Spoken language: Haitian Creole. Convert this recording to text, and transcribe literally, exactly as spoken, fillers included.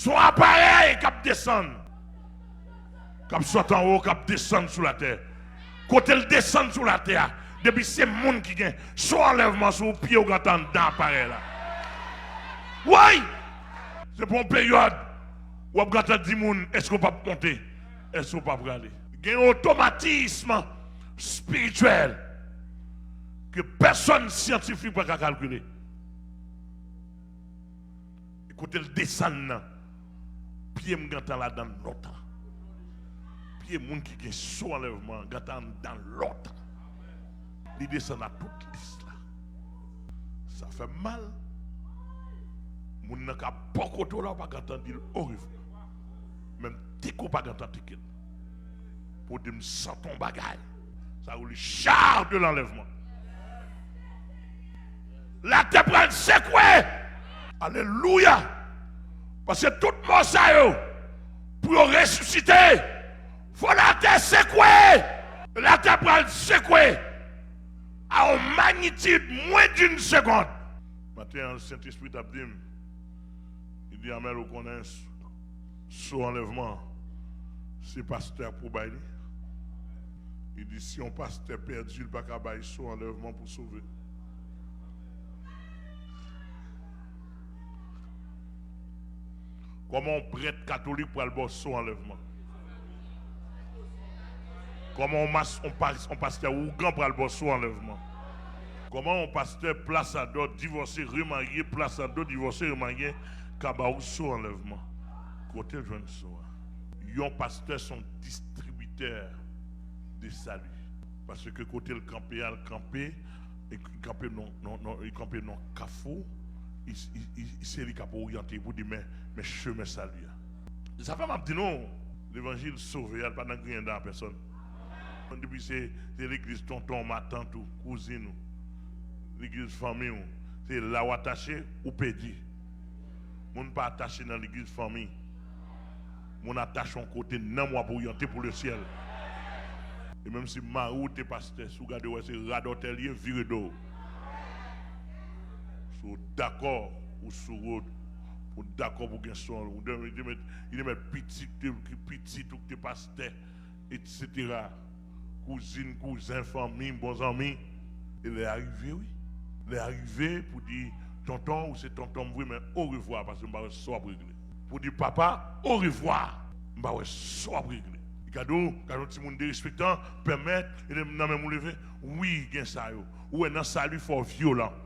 Se yon aparèy k ap desann, k ap sot anwo, k ap desann sou latè. Kote l desann sou latè a, depi se moun ki gen son anlèvman sou ou, pye w gentan anndan aparèy la. Woy! Se pou yon peryòd, w ap gentan di moun, èske w p ap monte? Èske w p ap prale? Gen yon otomatism espirityèl ke pèsonn syantifik pa ka kalkile. E kote l desann nan, pye m gentan ladan l lontan. Pye moun ki gen son anlèvman gentan anndan l lontan. Li desann a tout lis la. Sa fè m mal. Moun nan ka bò kote w la, w pa gentan di l orevwa. Menm teke w pa gentan teke l. Pou di m santi yon bagay. Sa rele char de l'enlèvement. Latè pral sekwe. Alelouya. Paske tout mò sa yo, pou yo resisite, fò latè sekwe. Latè pral sekwe a yon magnitid mwen d'une seconde. Maten an, Sentespri t ap di m, li di, Amèl, ou konnen so anlèvman, se pastè a pou bay li. Li di, si yon pastè pèdi, li pa ka bay so anlèvman pou sove. Kòman yon prèt katolik pral ba w so anlèvman? Kòman yon, mas, yon, pas, yon pastè ougan pral ba w so anlèvman? Kòman yon pastè Plas Adò divòse, remarye, Plas Adò divòse, remarye, ka ba w so anlèvman? Kote l jwenn so a? Yon pastè se yon distribitè de sali. Paske kote l kanpe a, l kanpe, e l kanpe nan, nan, nan, li kanpe nan kafou, li, li, li, se li k ap oryante pou di, men, men chemen sali a. Sa fè m ap di nou, levanjil sove a, l pa nan griyen dan a pèsonn. Depi se, se legliz tonton w, matant ou, kouzin ou, legliz fanmi w, se la w atache, ou pèdi. Moun pa atache nan legliz fanmi. Moun atache yon kote, nanm w ap oryante pou lesyèl. E menm si mari w te pastè, si w gade w wè se radòtè l ye, vire do w. Si w dakò, ou sou wout, ou dakò pou gen son, ou te, te met, li te met pitit, te, pitit ou te pastè, etsetera. Kouzin, kouzen, fanmi, bon zanmi. E lè a rive, wi. Lè a rive pou di, tonton, ou se tonton m vre, men orevwa, paske m pa wè sa w ap regle. Pou di, papa, orevwa, m pa wè sa w ap regle. Li ka di w, gade yon timoun derespektan, pèmèt, e nan menm ou leve. Wi, gen sa yo. Ou wè, nan sali, fò w vyolan.